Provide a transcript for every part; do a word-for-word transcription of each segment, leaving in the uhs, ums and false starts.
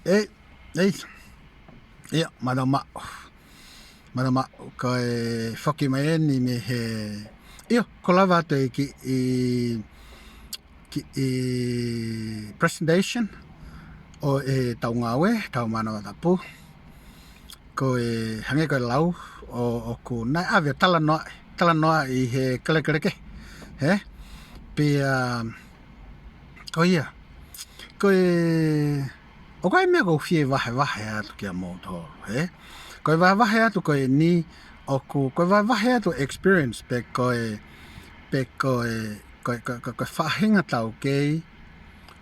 Ei, ei. Ia, mālō maʻu. Mālō maʻu, ko e foki mai eni mei he, ʻio, ko e lava atu e kiʻi, kiʻi presentation ʻo ʻetau ngāue, ʻetau manavatapu. Ko e hangē ko e lau ʻo, ʻoku, naʻe ʻave ʻo talanoa, talanoa ʻi he kelekeleke, hē? Pea, ko ia. Ko e, ʻoku ʻi ai e meʻa ʻoku ou fie vahevahe atu kia moutolu, hē? Ko e vahevahe atu ko eni ʻoku, ko e vahevahe atu experience pe ko e, pe ko e, ko e, ko e, ko e, ko e faʻahinga taukei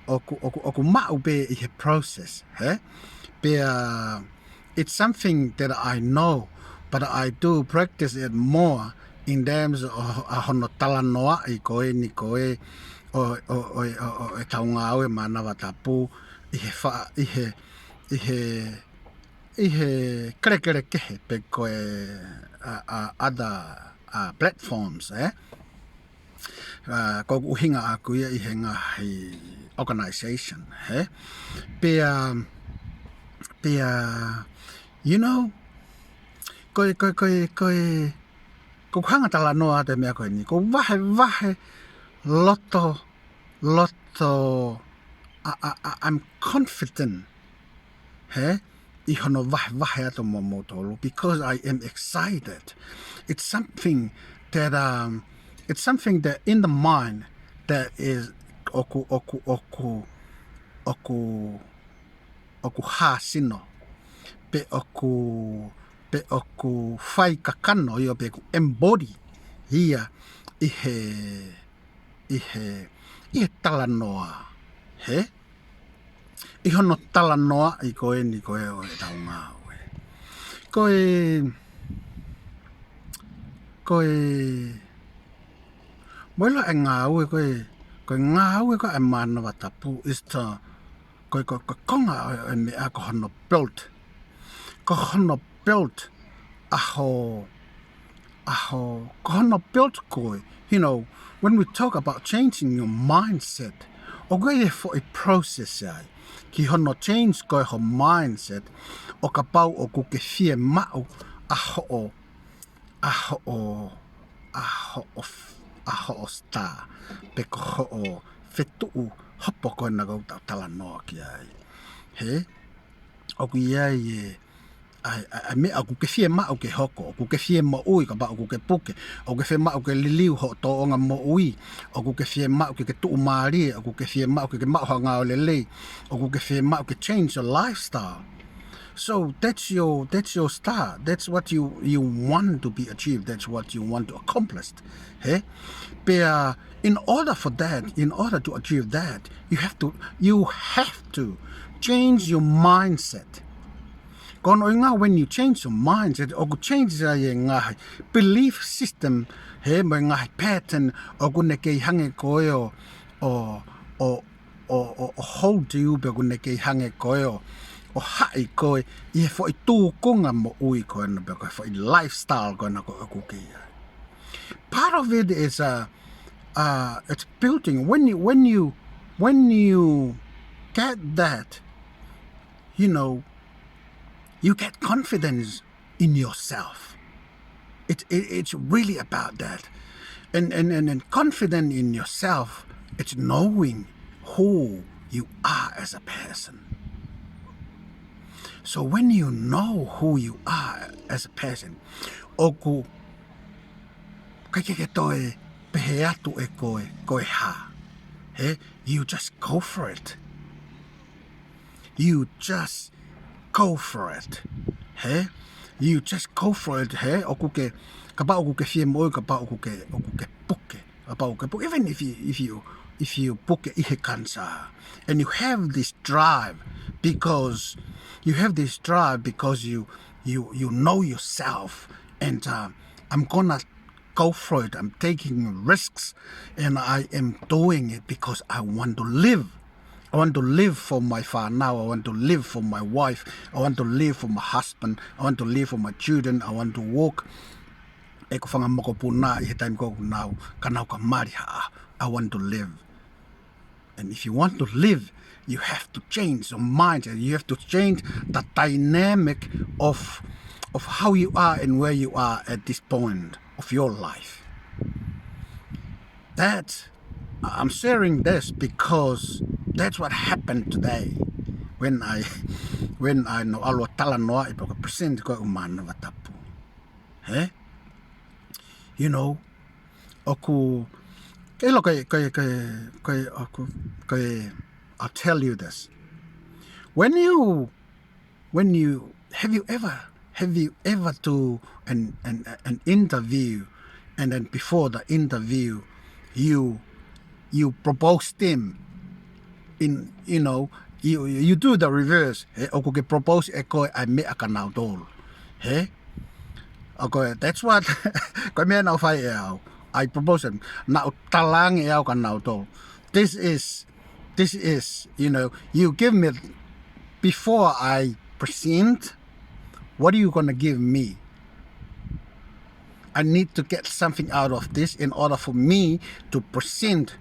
ʻoku, ʻoku, ʻoku maʻu pē ʻi he process, hē? Pea, it's something that I know, but I do practice it more in terms of ʻa hono talanoaʻi ko eni ko e, ʻo, ʻo, ʻo, ʻo, ʻo ʻetau ngāue manavatapu ʻi he fa-, ʻi he, ʻi he, ʻi he kelekele kehe pe ko e, ʻa, ʻa, other, ʻa, platforms, ē? ʻA, ko ʻeku ʻuhinga ʻaʻaku ia ʻi he ngaahi organization, hē? Pea, pea, you know, ko e, ko e, ko e, ko e, ko ʻeku hanga ʻo talanoa atu e meʻa ko eni, ʻoku ou vahevahe loto, loto, ʻa, ʻa, ʻa, I'm confident, hē? ʻI hono vahevahe atu mo moutolu, because I am excited. It's something that, um, it's something that in the mind that is ʻoku, ʻoku, ʻoku, ʻoku, ʻoku hāsino, pe ʻoku, pe ʻoku fai kakano ia pe ʻoku embody ia ʻi he, ʻi he, ʻi he talanoa, hē? ʻI hono talanoaʻi ko eni ko e ʻo ʻetau ngāue. Ko e, ko e, mo e lau e ngāue ko e, ko e ngāue ko e manavatapu is the, ko e, ko e, ko e konga ʻo e, ʻo e meʻa ko hono build. Ko hono build ʻa hoʻo, ʻa hoʻo, ko hono build ko e, you know, when we talk about changing your mindset, ʻoku ʻi ai e foʻi process ai ki hono change ko e ho mindset, ʻo kapau ʻoku ke fiemaʻu ʻa hoʻo, ʻa hoʻo, ʻa hoʻo f-, ʻa hoʻo star, pe ko hoʻo fetuʻu hopo ko ena ʻoku ou talanoa ki ai. Hē? ʻOku ʻi ai e, ʻa e, ʻa e, ʻa e meʻa ʻoku ke fiemaʻu ke hoko, ʻoku ke fie moʻui, kapau ʻoku ke puke, ʻoku ke fiemaʻu ke liliu hoʻo tōʻonga moʻui, ʻoku ke fiemaʻu ke ke tuʻumālie, ʻoku ke fiemaʻu ke ke maʻu ha ngāue lelei, ʻoku ke fiemaʻu ke change your lifestyle. So that's your, that's your star. That's what you, you want to be achieved. That's what you want to accomplish. Hē? Pea, in order for that, in order to achieve that, you have to, you have to change your mindset. Ko hono ʻuhinga, when you change your mindset, ʻoku change ai e ngaahi belief system, hē, mo e ngaahi pattern ʻoku ne kei hangē ko e ʻo, ʻo, ʻo, ʻo, ʻo, ʻo hold you, pe ʻoku ne kei hangē ko e ʻo, ʻo haʻi koe ʻi he foʻi tūkunga moʻui ko ena, pe ko e foʻi lifestyle ko ena ʻoku ke ʻi ai. Part of it is, uh, uh, it's building. When you, when you, when you get that, you know, you get confidence in yourself. It, it, it's really about that. And, and, and, and confident in yourself, it's knowing who you are as a person. So when you know who you are as a person, ʻoku ʻikai ke ke toe pehē atu ʻe koe, ko e hā. Hē? You just go for it. You just go for it. Hē? You just go for it, hē? ʻOku ke, kapau ʻoku ke fie moʻui, kapau ʻoku ke, ʻoku ke puke, kapau ʻoku ke puke, even if you, if you, if you puke ʻi he cancer, and you have this drive because, you have this drive because you, you, you know yourself, and, uh, I'm gonna go for it. I'm taking risks, and I am doing it because I want to live. I want to live for my fānau. I want to live for my wife. I want to live for my husband. I want to live for my children. I want to walk ʻeku fanga mokopuna ʻi he taimi ko ē ʻoku nau, ka nau ka mali haʻa. I want to live. And if you want to live, You have to change your mindset. You have to change the dynamic of, of how you are and where you are at this point of your life. That, I'm sharing this because that's what happened today when I, when I naʻá ku ʻalu ʻo talanoaʻi pe ko e present ko ē ʻoku mānava tapu. Hē? You know, ʻoku, ke ʻilo ko e, ko e, ko e, ko e, ʻoku, ko e, I'll tell you this. When you, when you, have you ever, have you ever do an, an, an interview, and then before the interview, you, you propose them in, you know, you, you do the reverse. Hē, ʻoku ke propose ʻe koe ʻa e meʻa kia nautolu. Hē? Okay, that's what, ko e meʻa naʻe fai ʻe au. I propose them. Naʻá ku talaange ʻe au kia nautolu. This is, this is, you know, you give me, before I present, what are you gonna give me? I need to get something out of this in order for me to present.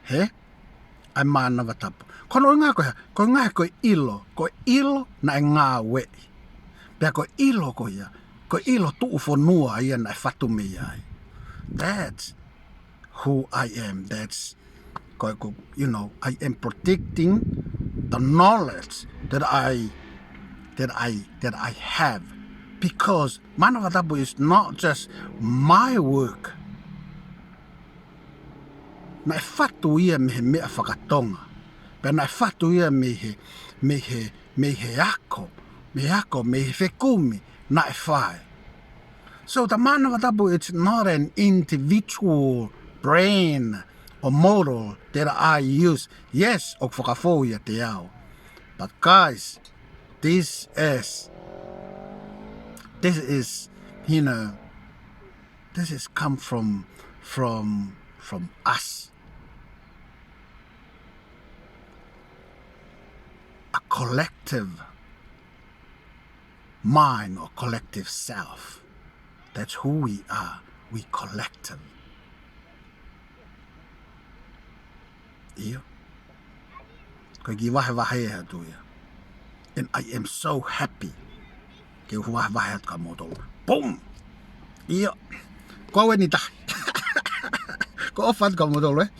Hē? ʻA e mānava tapu. Ko hono ʻuhinga ko e hā, ko e ʻuhinga ko e ʻilo, ko e ʻilo naʻe ngāueʻi. Pea ko e ʻilo ko ia, ko e ʻilo tuʻufonua ia naʻe fatu mei ai. That's who I am. That's, ko, ko, you know, I am predicting the knowledge that I, that I, that I have. Because mānava tapu is not just my work. Naʻe fatu ia mei he meʻa fakatonga. Pea naʻe fatu ia mei he, mei he, mei he ako, mei he ako, mei he fekumi naʻe fai. So the mānava tapu, it's not an individual brand or model that I use. Yes, ʻoku fakafou ia ʻiate au. But guys, this is, this is, you know, this has come from, from, from us. A collective mind or collective self. That's who we are. We collective. ʻIo. Ko e kiʻi vahevahe atu ia. And I am so happy ke u vahevahe atu kia moutolu. Boom! ʻIo. Ko au eni taha. Ko e ʻofa atu kia moutolu, ē?